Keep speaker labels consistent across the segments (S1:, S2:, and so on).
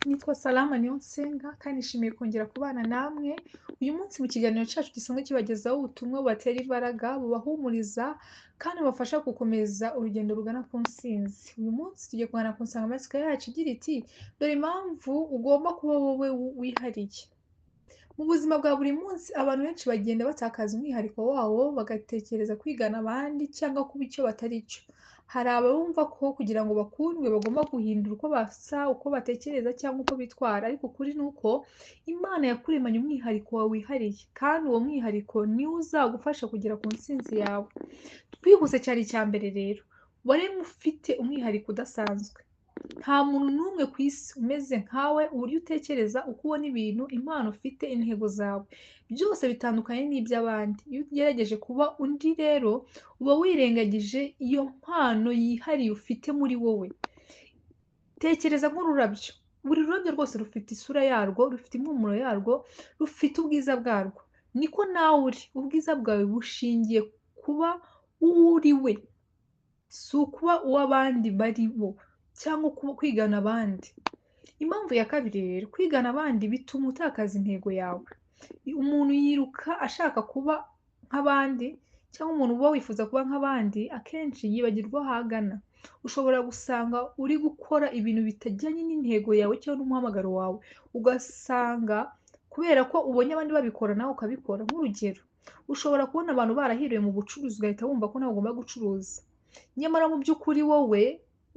S1: Nitwa Salama Niyonsenga kandi nishimiye kongera kubana namwe uyu munsi mu kiganiro cyacu gisanzwe kibagezaho ubutumwa bubatera imbaraga, bubahumuriza kandi bubafasha gukomeza urugendo rugana ku ntsinzi. Uyu munsi tugiye kuganira ku nsanganyamatsiko yacu igira iti: "Dore impamvu ugomba kuba wowe wihariye." Mu buzima bwa buri munsi, abantu benshi bagenda batakaza umwihariko wabo, bagatekereza kwigana abandi cyangwa kuba icyo batari cyo. Hari abumva ko kugira ngo bakundwe bagomba guhindura uko basa, uko batekereza cyangwa uko bitwara, ariko ukuri ni uko Imana yakuremanye umwihariko wawe wihariye, kandi uwo mwihariko niwo uzagufasha kugera ku ntsinzi yawe. Twihuse cyane, icya mbere rero, waremwe ufite umwihariko udasanzwe. Nta muntu n'umwe ku isi umeze nkawe. Uburyo utekereza, uko ubona ibintu, impano ufite, intego zawe, byose bitandukanye n'iby'abandi. Iyo ugerageje kuba undi rero, uba wirengagije iyo mpano yihariye ufite muri wowe. Tekereza nk'ururabyo. Buri rurabyo rwose rufite isura yarwo, rufite impumuro yarwo, rufite ubwiza bwarwo. Niko nawe uri. Ubwiza bwawe bushingiye kuba uwo uri we, si ukuba uwo abandi bari bo cyangwa kwigana abandi. Impamvu ya kabiri rero, kwigana abandi bituma utakaza intego yawe. Umuntu yiruka ashaka kuba nk'abandi, cyangwa umuntu uba wifuza kuba nk'abandi, akenshi yibagirwa aho agana. Ushobora gusanga uri gukora ibintu bitajyanye n'intego yawe cyangwa n'umuhamagaro wawe, ugasanga kubera ko ubonye abandi babikora nawe ukabikora. Nk'urugero, ushobora kubona abantu barahiriwe mu bucuruzi, ugahita wumva ko nawe ugomba gucuruza. Nyamara mu by'ukuri wowe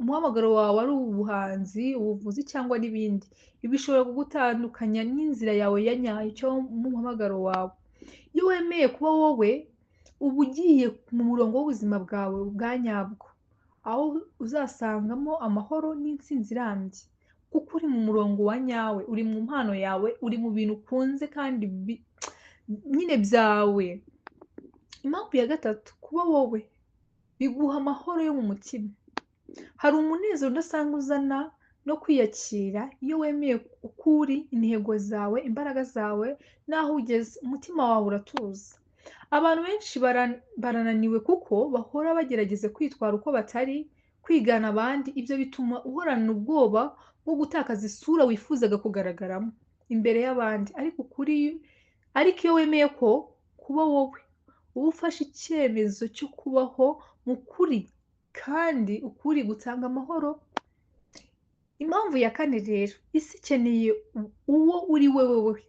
S1: umuhamagaro wawe ari ubuhanzi, ubuvuzi cyangwa n'ibindi. Ibi bishobora kugutandukanya n'inzira yawe ya nyayo cyangwa n'umuhamagaro wawe. Iyo wemeye kuba wowe, uba ugiye mu murongo w'ubuzima bwawe bwa nyabwo, aho uzasangamo amahoro n'intsinzi irambye, kuko uri mu murongo wa nyawe, uri mu mpano yawe, uri mu bintu ukunze kandi nyine byawe. Impamvu ya gatatu, kuba wowe biguha amahoro yo mu mutima. Hari umunezero udasanzwe uzana no kwiyakira iyo wemeye uko uri, intego zawe, imbaraga zawe n'aho ugeze, umutima wawe uratuza. Abantu benshi barananiwe kuko bahora bagerageza kwitwara uko batari, kwigana abandi. Ibyo bituma uhorana ubwoba bwo gutakaza isura wifuzaga kugaragaramo imbere y'abandi. Ariko iyo wemeye ko kuba wowe, uba ufashe icyemezo cyo kubaho mu kuri, kandi ukuri gutanga amahoro. Impamvu ya kane rero, isi ikeneye uwo uri we wowe.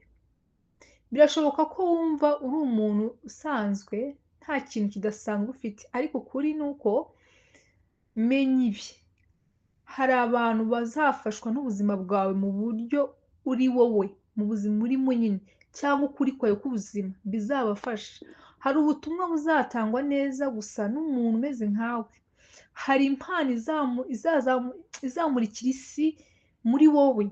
S1: Birashoboka ko wumva uri umuntu usanzwe, nta kintu kidasanzwe ufite, ariko ukuri ni uko, menya ibi: hari abantu bazafashwa n'ubuzima bwawe mu buryo uri wowe, mu buzima urimo nyine, cyangwa ukuri kwawe k'ubuzima bizabafasha. Hari ubutumwa buzatangwa neza gusa n'umuntu umeze nkawe. Hari impano izamurikira isi muri wowe.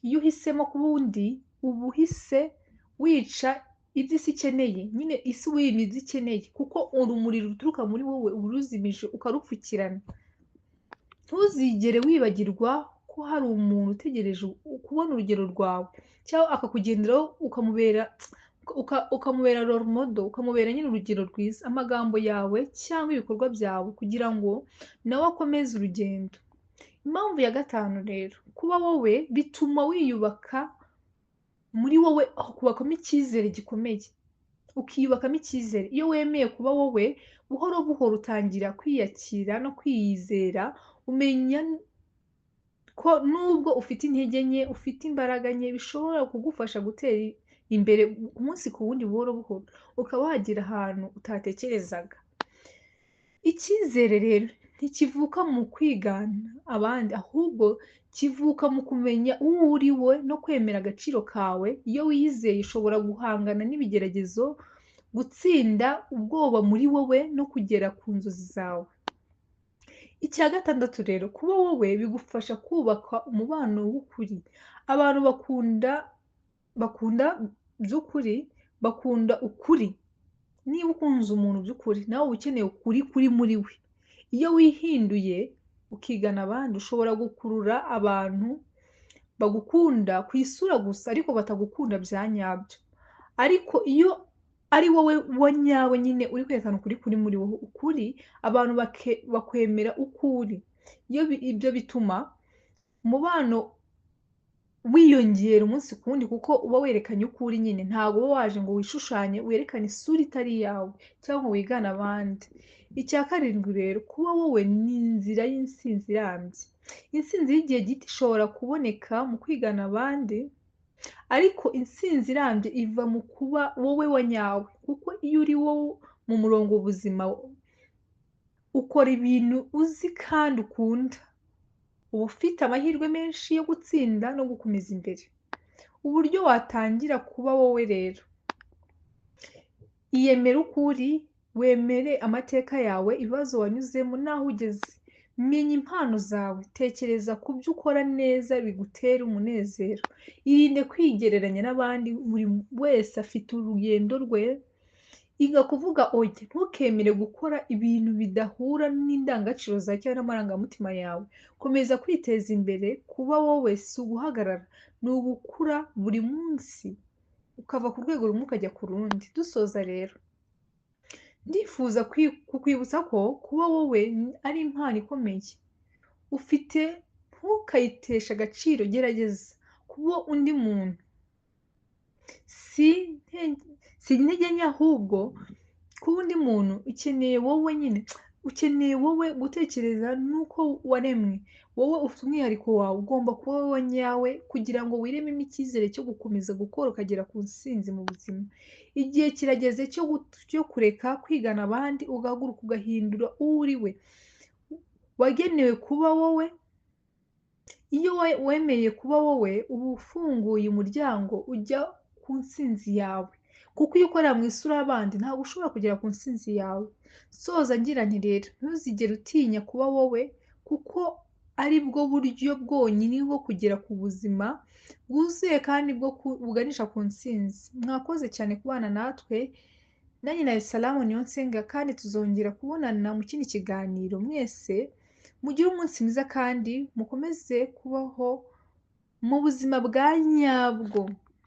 S1: Iyo uhisemo kuba undi, uba uhise wica ibyo isi ikeneye. Nyine isi uba uyimye ibyo ikeneye, kuko urumuri ruturuka muri wowe uba uruzimije, ukarupfukirana. Ntuzigere wibagirwa ko hari umuntu utegereje kubona urugero rwawe, cyangwa akakugenderaho, ukamubera role model, ukamubera nyine urugero rwiza, amagambo yawe cyangwa ibikorwa byawe, kugira ngo nawe akomeze urugendo. Impamvu ya gatanu rero, kuba wowe bituma wiyubaka muri wowe, kubakamo icyizere gikomeye, ukiyubakamo icyizere. Iyo wemeye kuba wowe, buhoro buhoro utangira kwiyakira no kwiyizera. Umenya ko nubwo ufite intege nke, ufite imbaraga nke, bishobora kugufasha gutera imbere umunsi ku wundi, buhoro buhoro ukaba wagera ahantu utatekerezaga. Icyizere rero ntikivuka mu kwigana abandi, ahubwo kivuka mu kumenya uwo uri we no kwemera agaciro kawe. Iyo wiyizeye, ushobora guhangana n'ibigeragezo, gutsinda ubwoba muri wowe no kugera ku nzozi zawe. Icya gatandatu rero, kuba wowe bigufasha kubaka umubano w'ukuri. Abantu bakunda by'ukuri, bakunda ukuri. Niba ukunze umuntu by'ukuri, nawe uba ukeneye ukuri kuri muri we. Iyo wihinduye ukigana abandi, ushobora gukurura abantu bagukunda ku isura gusa ariko batagukunda bya nyabyo. Ariko iyo ari wowe wa nyawe nyine, uri kwerekana ukuri kuri muri wowe, ukuri, abantu bakwemera uko uri. Iyo ibyo bituma umubano wiyongera umunsi ku wundi, kuko uba werekanye uko uri nyine. Ntabwo uba waje ngo wishushanye werekane isura itari iyawe cyangwa ngo wigane abandi. Icya karindwi rero, kuba wowe ni inzira y'intsinzi irambye. Intsinzi y'igihe gito ishobora kuboneka mu kwigana abandi, ariko intsinzi irambye iva mu kuba wowe wa nyawe, kuko iyo uri wowe mu murongo w'ubuzima, ukora ibintu uzi kandi ukunda, uba ufite amahirwe menshi yo gutsinda no gukomeza imbere. Uburyo watangira kuba wowe rero, iyemere uko uri, wemere amateka yawe, ibibazo wanyuzemo n'aho ugeze. Menya impano zawe, tekereza ku byo ukora neza bigutera umunezero. Irinde kwigereranya n'abandi, buri wese afite urugendo rwe. Iga kuvuga oya, ntukemere gukora ibintu bidahura n'indangagaciro zawe cyangwa n'amarangamutima yawe. Komeza kwiteza imbere, kuba wowe si uguhagarara, ni ugukura buri munsi, ukava ku rwego rumwe ukajya ku rundi. Dusoza rero, ndifuza kukwibutsa ko kuba wowe ari impano ikomeye ufite, ntukayiteshe agaciro. Gerageza kuba undi muntu, si intege nke, ahubwo kuba undi muntu ukeneye wowe nyine, ukeneye wowe gutekereza n'uko waremwe. Wowe ufite umwihariko wawe, ugomba kuba wowe nyawe kugira ngo wirememo icyizere cyo gukomeza gukora ukagera ku ntsinzi mu buzima. Igihe kirageze cyo kureka kwigana abandi, ugahaguruka ugahindura uwo uri we. Wagenewe kuba wowe. Iyo wemeye kuba wowe, uba ufunguye umuryango ujya ku ntsinzi yawe, kuko iyo ukorera mu isura y'abandi ntabwo ushobora kugera ku ntsinzi yawe. Soza ngira nti rero, ntuzigere utinya kuba wowe, kuko ari bwo buryo bwonyine bwo kugera ku buzima bwuzuye kandi bwo buganisha ku ntsinzi. Mwakoze cyane kubana natwe, nanjye na Salamu Niyonsenga, kandi tuzongera kubonana mu kindi kiganiro. Mwese mugire umunsi mwiza kandi mukomeze kubaho mu buzima bwa nyabwo.